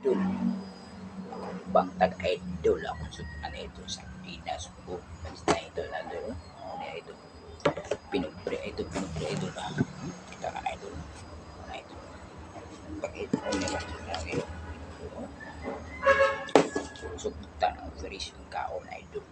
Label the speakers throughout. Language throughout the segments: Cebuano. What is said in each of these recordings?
Speaker 1: Idol. Bang tag idol akong sudan idol sa Pinas ko. Basta idol idol. Ano ni idol? Pinubre idol, pinubre idol. Ah. Kita ka na idol. Ano idol? Bakit? Ano ni ba? Idol. Sugtan ang operation kaon idol.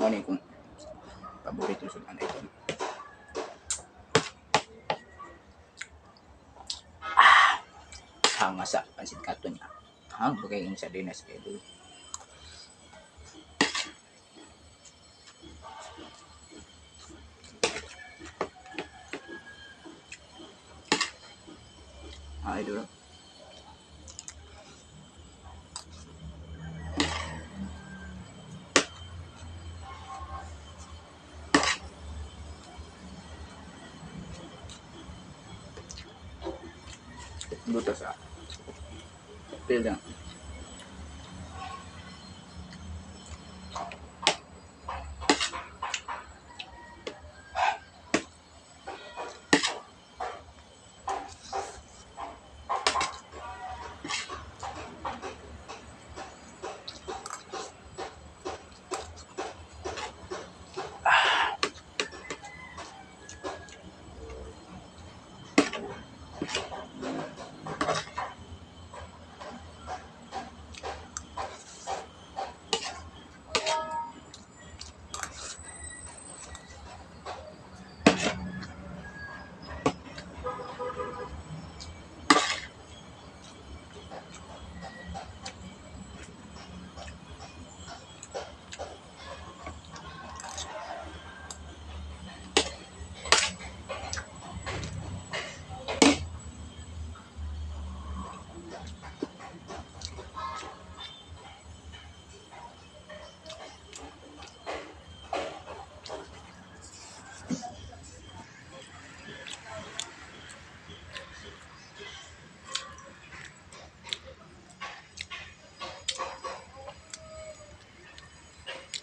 Speaker 1: Mo ni kung paborito sudan idol. Hanga sa pansit katon niya. Hang bagay yung sardinas idol. Ah, idol. Buto sa pila.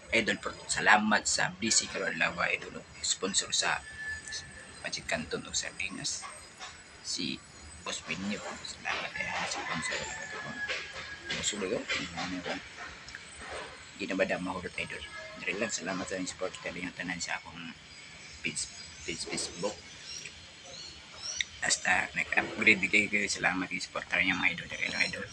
Speaker 1: Idol, salamat sa BC Karolawa idol, sponsor sa Pansit Canton o Sardinas, si Boss Binyo. Salamat kaya sa sponsor. Musulo ko di na ba da mahulot idol. Diri lang, salamat sa inyong support kaya yung tanan sa akong page, page Facebook. Hasta nag-upgrade kayo. Salamat yung supporter niya mga idol. Diri lang idol.